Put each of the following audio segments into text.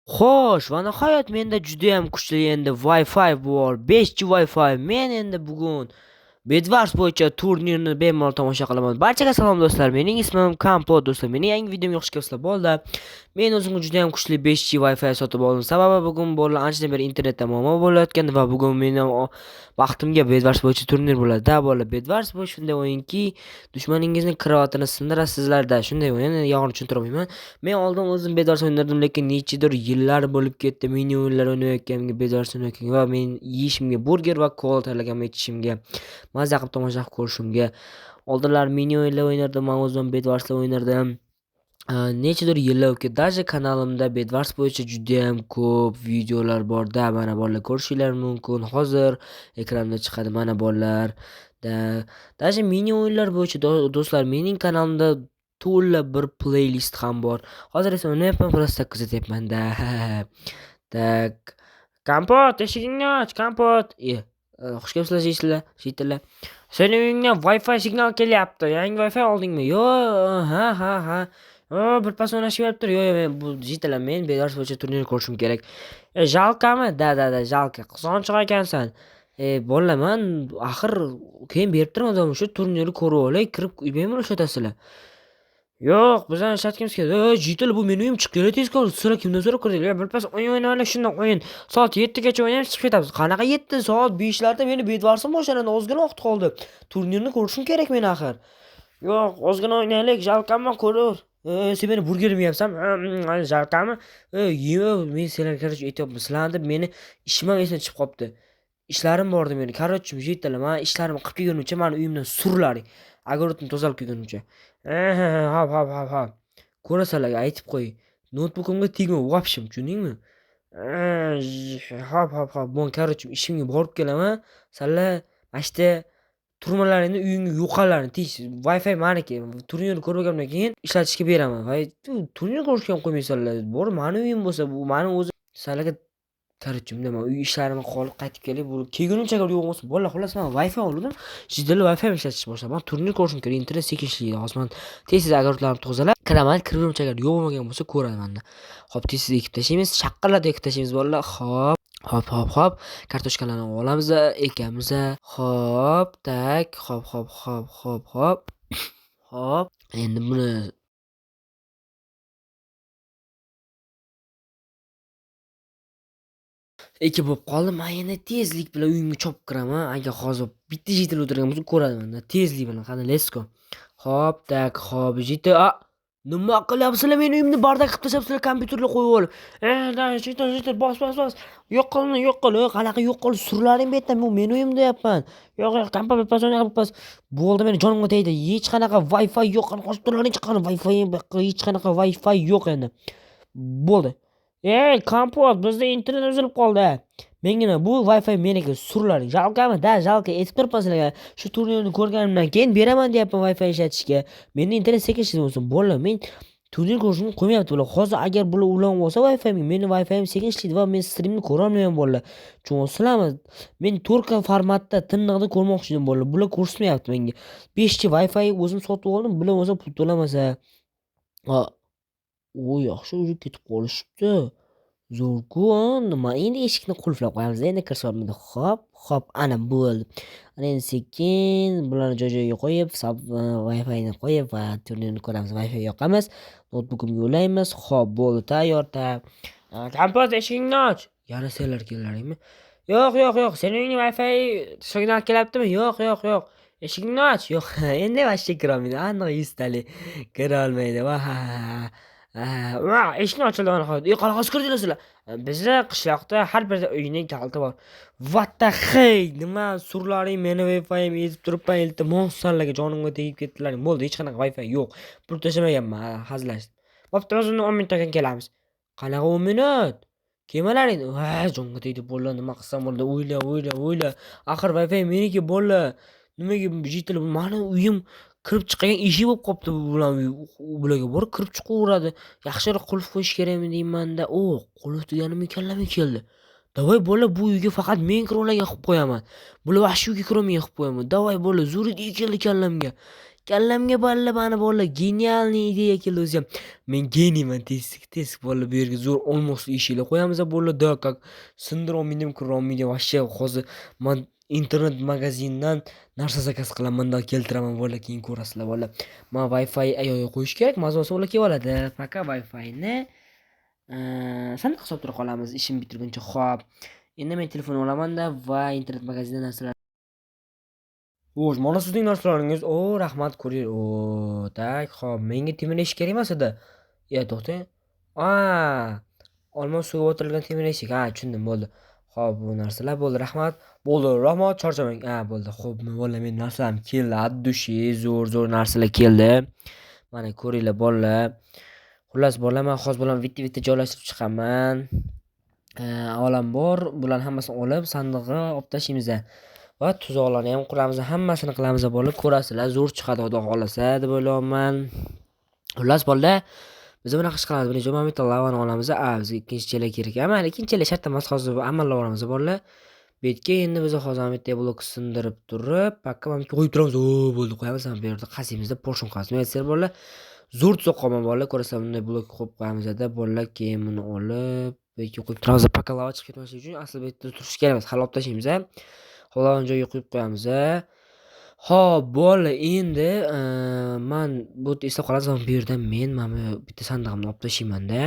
Xo'sh, va nihoyat menda judayam kuchli endi Wi-Fi bor. 5G Wi-Fi. Men endi bugun Bedwars bo'yicha turnirni bemalol tomosha qilaman. Barchaga salom do'stlar. Mening ismim Kampot do'stlar. Mening yangi videomga xush kelibsizlar. Bo'ldi. Men o'zimga juda ham kuchli 5G Wi-Fi sotib oldim. Sababi bugun bolalar anchadan beri internetda muammo bo'layotgandi va bugun meni baxtimga Bedwars bo'yicha turnir bo'ladi. Da bolalar, Bedwars bu shunday o'yinki, dushmaningizni krovatini sindirasizlar-da. Shunday o'yin, yolg'on tushuntira olmayman. Men oldin o'zim Bedwars o'ynardim, lekin nechidir yillar bo'lib ketdi mini o'yinlar o'ynayotganimga, Bedwars o'ynayotganimga va men yeyishimga burger va kola tayyorlaganimga ichishimga, maza qilib tomosha qilib ko'rishimga. Oldinlar mini o'yinlar o'ynardim, men o'zim Bedwarslar o'ynardim. Nechadir yillar o'tib ketdi. Даже kanalimda Bedwars bo'yicha juda ham ko'p videolar bor-da, mana bolalar ko'rishinglar mumkin. Hozir ekranda chiqadi mana bolalar. Da, даже mini o'yinlar bo'yicha do'stlar, mening kanalimda to'la bir playlist ham bor. Hozir esa o'ynayapman, просто kuzatyapman-da. Так. Kompot, eshigingni och, Kompot. Xush kelibsizlar, jeysilar, jeytilar. Seni uyingdan Wi-Fi signal kelyapti. Yangi Wi-Fi oldingmi? Yo'q, ha, ha, ha. O, bir pas o'ynashib beribdir. Yo'q, yo'q, men bu jeytilar, men Bedwars bo'yicha turnir ko'rishim kerak. Жалко mi? Да, да, да, жалко. Qizg'onchiq ekansan. Bolalar, man axir keyin berib turmadim, shu turnirni ko'rib olay, kirib bemalol ishlatasizlar. Yo'q, bizani ishlatgimiz keldi. Jeytilar, bu meni uyim, chiqib kelay tezkor. Sizlar kimdan so'rab kirdinglar? Bir pas o'yin o'ynaylik, shundoq o'yin. Soat 7 gacha o'ynaymiz, chiqib ketamiz. Qanaqa 7? Soat 5 larda meni Bedwarsim boshlanadi, ozgina vaqt qoldi. Turnirni ko'rishim kerak men axir. Yo'q, ozgina o'ynaylik, жалко mi ko'raver. Sen meni burgerimni yeyapsanmi? Жалко mi? Yema, men senlarga короче aytyapman, sizlarni deb meni ishim ham esimdan chiqib qolibdi. Ishlarim bor edi meni. Короче, jeytilar, man ishlarimni qilib kelgunimcha mani uyimdan surlaring. Огород imni tozalab kelgunimcha. Hop, hop, hop, hop. Ko'rasanlar, aytib qo'y. Noutbukimga tegma, вообще, tushundingmi? Hop, hop, hop. Bon, короче, ishimga borib kelaman. Sanlar mana shu yerda turmalaringni uyingga yo'qolaring tez. Wi-Fi maniki. Turnirni ko'rib olgandan keyin ishlatishga beraman. Voy, turnir ko'rishga ham qo'ymaysanlar. Bor, mani uyim bo'lsa, bu mani o'zim sizlarga короче, bunday man uy ishlarimni qilib qaytib kelib, bu kelgunimcha agar yo'q bo'lsa, bolalar, xullas man Wi-Fi oldim. Jiddiy Wi-Fi ham ishlatishni boshladim. Man turnir ko'rishim kerak, internet sekin ishlaydi. Hozir man tez-tez огород larimni tozalab kiraman, kirgunimcha agar yo'q bo'lmagan bo'lsa ko'radi manda. Hop, tez-tez ekib tashlaymiz, shaqqillatib ekib tashlaymiz bolalar. Hop, hop, hop, hop. Kartoshkalarni olamiz, ekamiz. Hop, так, hop, hop, hop, hop, hop. Hop, endi buni ekib bo'lib qoldi. Men endi tezlik bilan uyimga chopib kiraman. Agar hozir bitta jitil o'tirgan bo'lsa ko'radi menda. Tezlik bilan. Qani, let's go. Hop, так, hop, jiti. A, nima qilyapsizlar meni uyimni бардак qilib tashlabsizlar kompyuterlar qo'yib olib. Da, jitil, jitil, bos, bos, bos. Yo'q qil uni, yo'q qil. Qanaqa yo'q qil? Surlaring bu yerdan, bu meni uyim deyapman. Yo'q, yo'q, kompa birpas o'ynab birpas. Bo'ldi, meni jonimga tegdi. Hech qanaqa Wi-Fi yo'q. Qani qochib turlaring chiqqan Wi-Fi hech qanaqa Wi-Fi yo'q endi. Bo'ldi. Ey, kompot, bizda internet uzilib qoldi. Mengina bu Wi-Fi meniki, surlaring. Жалко mi? Да, жалко. Aytib turibman sizlarga. Shu turnirni ko'rganimdan keyin beraman deyapman Wi-Fi ishlatishga. Menda internet sekin ishlaydi bo'lsa, bolalar, men turnir ko'rishimni qo'ymayapti bular. Hozir agar bular ulanib olsa Wi-Fi'imga, meni Wi-Fi'im sekin ishlaydi va men streamni ko'ra olmayman bolalar. Tushunyapsizlarmi? Men 4K formatda tiniqda ko'rmoqchi edim bolalar. Bular ko'rsatmayapti menga. 5G Wi-Fi o'zim sotib oldim, bular bo'lsa pul to'lamasa. A, o yaxshi, уже ketib qolishibdi. Zo'r-ku, nima endi eshikni qulflab qo'yamiz. Endi kirsa olmaydi. Hop, hop, ana bo'ldi. Ana endi sekin bularni joy-joyiga qo'yib, Wi-Fi'ni qo'yib va turnirni ko'ramiz. Wi-Fi yoqamiz, noutbukimga ulaymiz. Hop, bo'ldi, tayyor, ta. Kompot, eshigingni och. Yana senlar keldilaringmi? Yo'q, yo'q, yo'q. Seni uyingga Wi-Fi signal kelyaptimi? Yo'q, yo'q, yo'q. Eshigingni och. Yo'q, endi вообще kirolmaydi. Aniq yuztalik kira olmaydi. Va ha ha ha. Va eshikni ochildi mana hozir. Qanaqasi kirdinglar sizlar? Bizni qishloqda har bir uyning kaliti bor. What the hey? Nima surlaring meni Wi-Fi'im ezib turibman, iltimos sizlarga jonimga tegib ketdilaring. Bo'ldi, hech qanaqa Wi-Fi yo'q. Pul tashlamaganman, hazillashdim. Bo'pti, biz unda 10 minutdan keyin kelamiz. Qanaqa 10 minut? Kelmalaring. Va, jonga tegdi bolalar, nima qilsam bo'ladi? O'yla, o'yla, o'yla. Axir Wi-Fi meniki bolalar. Nimaga jitil mani uyim kirib chiqadigan eshik bo'lib qolibdi bu bilan bularga borib kirib chiqaveradi. Yaxshiroq qulf qo'yish kerakmi deyman-da. O, qulf deganim kallamga keldi. Давай bola bu uyga faqat men kira oladigan qilib qo'yaman. Bular вообще uyga kirolmaydigan qilib qo'yaman. Давай bola zo'r ideya keldi kallamga. Kallamga balla mani bolalar гениальный ideya keldi o'zi ham. Men geniyman, tez tez bolalar, bu yerga zo'r olmosli eshiklar qo'yamiz bolalar, да, как sindira olmaydi, kira olmaydi. Вообще hozir man internet magazindan narsa zakaz qilaman-da, keltiraman bolalar, keyin ko'rasizlar bolalar. Man Wi-Fi yo'q, qo'yish kerak, mazasi ular kelib oladi. Пока Wi-Fi'ni sandiq solib tura qolamiz ishim bitirguncha. Xo'p. Endi men telefon olamanda va internet magazindan narsalar. Xo'sh, mana sizning narsalaringiz. O, rahmat, kuryer. O, так, xo'p, menga temir eshik kerak emas edi. Ya, to'xtang. A, olmos suvga botirilgan temir eshik. Ha, tushundim, bo'ldi. Xo'p, bu narsalar bo'ldi, rahmat. Bo'ldi, rahmat, charchamang. Ha, bo'ldi. Xo'p, bolalar, meni narsalarim keldi. От души zo'r-zo'r narsalar keldi. Mana ko'ringlar, bolalar. Xullas, bolalar, men hozir bularni bitta-bitta joylashtirib chiqaman. Avvalambor bularni hammasini olib sandig'ga olib tashlaymiz va tuzoqlarni ham quramiz, hammasini qilamiz bolalar, ko'rasizlar, zo'r chiqadi xudo xohlasa deb o'ylayapman. Xullas, bolalar, biz bunaqa ish qilamiz. Birinchi mana bu yerda lavani olamiz. A, bizga ikkinchi chelak kerak. Mayli, ikkinchi chelak shart emas, hozir amallab olamiz bolalar. Bu yerga endi biz hozir mana bu yerda blok sindirib turib, пока mana bu yerga qo'yib turamiz. O, bo'ldi, qo'yamiz mana bu yerda qaziymiz, поршень qo'yamiz. Nima desanglar bolalar, zo'r tuzoq qo'yaman bolalar, ko'rasizlar, bunday blok qo'yib qo'yamizda bolalar, keyin buni olib bu yerga qo'yib turamiz. Пока lava chiqib ketmasligi uchun asli bu yerda turishi kerak emas. Hali olib tashlaymiz. Lavani joyiga qo'yib qo'yamiz. Xo'p, bolalar, endi man bu yerda eslab qolasiz, bu yerda men mana bu bitta sandig'imni olib tashlaymanda,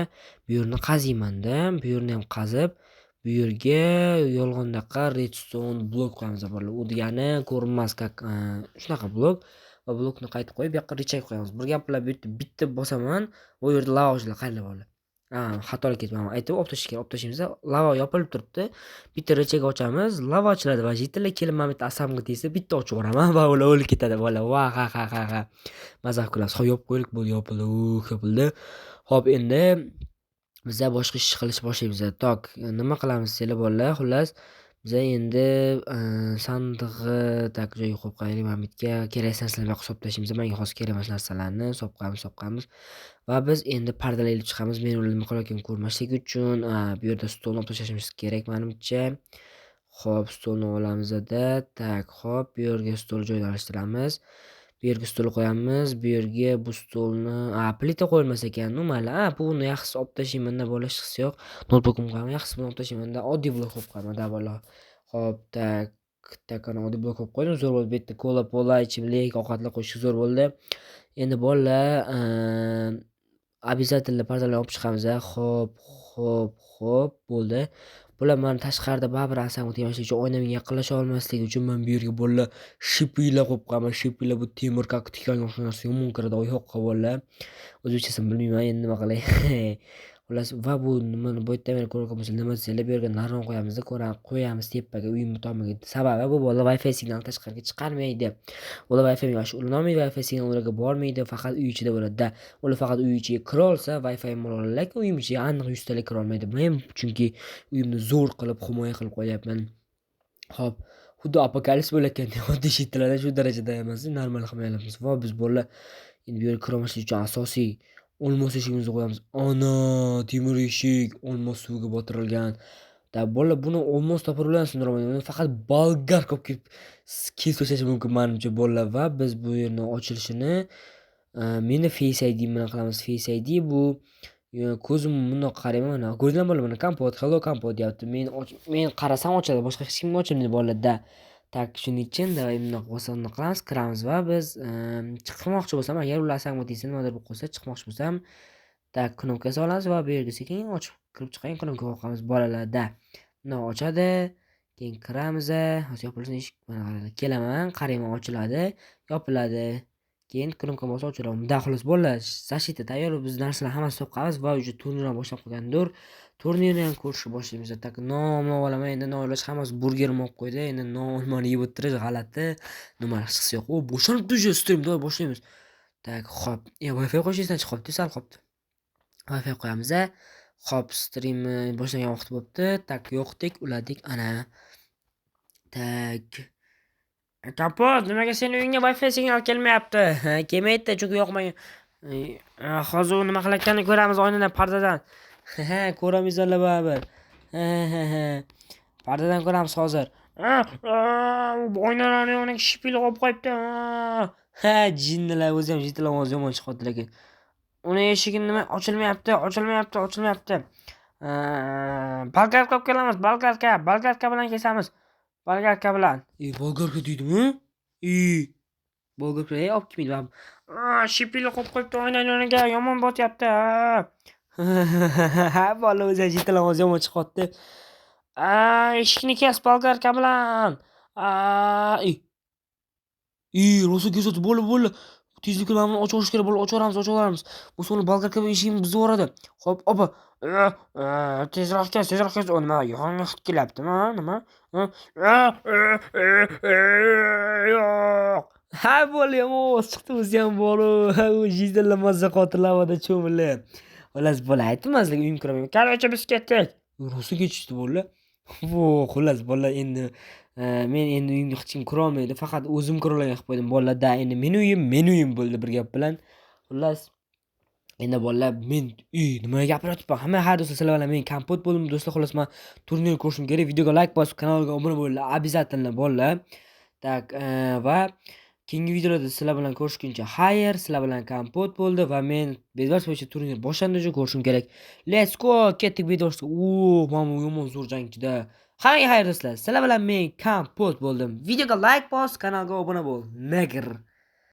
bu yerni qaziymanda, bu yerni ham qazib, bu yerga yolg'ondaqa redstone blok qo'yamiz bolalar. U degani ko'rinmas, как shunaqa blok va blokni qaytib qo'yib, bu yoqqa рычаг qo'yamiz. Bir gap bilan bu yerda bitta bosaman, bu yerda lava ochiladi, qaranglar bolalar. Ha, xatolik ketdi. Mana aytib olib tashlash kerak. Olib tashlaymiz. Lava yopilib turibdi. Bitta рычаг ochamiz, lava ochiladi va житель lar kelib mana bu yerda asamga tegsa, bitta ochib yuboraman va ular o'lib ketadi bolalar. Va ha ha ha ha. Maza qilib kulamiz. Xo'p, yopib qo'yaylik. Bo'ldi, yopildi. Yopildi. Xo'p, endi biza boshqa ish qilishni boshlaymiz. Так, nima qilamiz desanglar bolalar, xullas, biza endi sandig'i так joyiga qo'yib qo'yaylik. Mana bu yerga kerakli narsalarni bu yoqqa solib tashlaymiz. Menga hozir kerak emas narsalarni solib qo'yamiz, solib qo'yamiz. Va biz endi pardalar ilib chiqamiz. Men ular nima qilayotganimni ko'rmaslik uchun bu yerda stolni olib tashlashimiz kerak manimcha. Xo'p, stolni olamizda. Так, xo'p, bu yerga stol joylashtiramiz. Bu yerga stol qo'yamiz. Bu yerga bu stolni, a, plita qo'yilmas ekan. Ну, mayli. A, buni yaxshisi olib tashlayman-da, bola, hechqisi yo'q. Noutbukimni qo'yaman. Yaxshisi buni olib tashlayman-da, oddiy blok qo'yib qo'yaman-da, bola. Xo'p, так, так, ana oddiy blok qo'yib qo'ydim. Zo'r bo'ldi. Bu yerda kola, pola, ichimlik, ovqatlar qo'yishga zo'r bo'ldi. Endi bolalar, обязательно pardalarni olib chiqamiz. Xo'p, xo'p, xo'p, bo'ldi. Bular mani tashqarida baribir asamga tegmaslik uchun, oynamga yaqinlasha olmasligi uchun men bu yerga bolalar shipiylar qo'yib qo'yaman. Shipiylar bu temir, как tikanga o'xshagan narsa yomon kiradi oyoqqa bolalar. O'zbekchasini bilmayman, endi nima qilay. Xullas, va bu nimani bu yerda meni ko'rgan bo'lsa, nima desanglar, bu yerga narvon qo'yamizda, qo'yamiz tepaga, uyimni tomiga. Sababi bu bola Wi-Fi signalini tashqariga chiqarmaydi. Ular Wi-Fi yoshi ulanolmaydi, Wi-Fi signal ularga bormaydi, faqat uy ichida bo'ladi-da. Ular faqat uy ichiga kira olsa, Wi-Fi bo'ladi, lekin uyim ichiga aniq yuztalik kira olmaydi. Men chunki uyimni zo'r qilib himoya qilib qo'yapman. Xo'p, xuddi apokalips bo'layotgandek oddiy shittilarda shu darajada emas, normal himoyalayapmiz. Va biz bolalar endi bu yerga kirolmaslik uchun asosiy olmos eshigimizni qo'yamiz. Ana, temir eshik olmos suvga botirilgan. Да, bolalar, buni olmos topib bilan sindira olmaydi. Buni faqat bolgarka olib kelib kesib tashlashi mumkin manimcha bolalar va biz bu yerni ochilishini meni Face ID bilan qilamiz. Face ID bu ko'zim bundoq qarayman, mana ko'rdinglarmi bolalar, mana kompot, hello kompot deyapti. Men qarasam ochiladi, boshqa hech kimga ochilmaydi bolalar-da. Так, shuning uchun давай bundoq bo'lsa bundoq qilamiz, kiramiz va biz chiqmoqchi bo'lsam, agar ular asamga tegsa, nimadir bo'lib qolsa, chiqmoqchi bo'lsam, так, knopka solamiz va bu yerga sekin ochib kirib chiqayin, knopka qo'yamiz bolalarda. Bundoq ochadi, keyin kiramiz, hozir yopilsin eshik, mana qaranglar, kelaman, qarayman, ochiladi, yopiladi. Keyin knopka bosib ochiraman. Да, xullas bolalar, защита tayyor, biz narsalarni hammasini solib qo'yamiz va уже turnir ham boshlab qolgandir. Turnirni ham ko'rishni boshlaymiz. Так, non olaman, endi noiloj hammasi burgerimni olib qo'ydi. Endi non olmani yeb o'tirish g'alati. Nima hechqisi yo'q. O, boshlanibdi уже stream, давай boshlaymiz. Так, xo'p. Wi-Fi qo'yish esdan chiqib qolibdi, sal qolibdi. Wi-Fi qo'yamiz. Xo'p, streamni boshlangan vaqti bo'libdi. Так, yoqdik, uladik, ana. Так. Kompot, nimaga seni uyingga Wi-Fi signal kelmayapti? Kelmaydi, chunki yoqmagan. Hozir u nima qilayotganini ko'ramiz oynadan, pardadan. Ha, ko'ramizlar baribir. Ha. Pardadan ko'ramiz hozir. Oynalarni yoniga shipil qo'yib qo'yibdi. Ha, jinnilar o'zi ham житель ovozi yomon chiqyapti lekin. Uni eshigi nima ochilmayapti, ochilmayapti, ochilmayapti. Болгарка olib kelamiz, болгарка, болгарка bilan kesamiz. Болгарка bilan. E, болгарка deydimi? E, болгарка olib kelmaydi baribir. Шипы li qo'yib qo'yibdi oynani yoniga, yomon botyapti. Ha, bola o'zi ham житель ovozi yomon chiqyapti. Eshikni kes болгарка bilan. E. E, rosa kesadi, bo'ldi, bo'ldi. Tezlik bilan buni ochib olish kerak, bo'ldi, ochib yuboramiz, ochib yuboramiz. Bu so'ng болгарка bilan eshigimni buzib yuboradi. Xo'p, opa. Tezroq kes, tezroq kes. U nima, yong'in hid kelyaptimi, nima? Yo'q. Ha, bo'ldi, yomon ovoz chiqdi o'zi ham boru. U житель lar mazza qilyapti lavada cho'milib. Xullas, bola aytdim man sizlarga uyimga kiraman. Короче, biz ketdik. Rosa kechishdi bolalar. Vo, xullas, bolalar endi men endi uyimga hech kim kirolmaydi. Faqat o'zim kira oladigan qilib qo'ydim bolalar. Да, endi meni uyim, meni uyim bo'ldi bir gap bilan. Xullas, endi bolalar men nima gapiryapman? Hamma xayr do'stlar, sizlar bilan men Kompot bo'ldim. Do'stlar, xullas, men turnir ko'rishim kerak. Videoga like bosib, kanalga obuna bo'linglar. Обязательно bolalar. Так, va keyingi videolarda sizlar bilan ko'rishguncha xayr, sizlar bilan Kompot bo'ldi va men Bedwars bo'yicha turnir boshlandi, уже ko'rishim kerak. Let's go, ketdik Bedwarsga. O, mana bu yomon zo'r jangchida. Hammaga xayr do'stlar. Sizlar bilan men Kompot bo'ldim. Videoga like bos, kanalga obuna bo'l. Negr.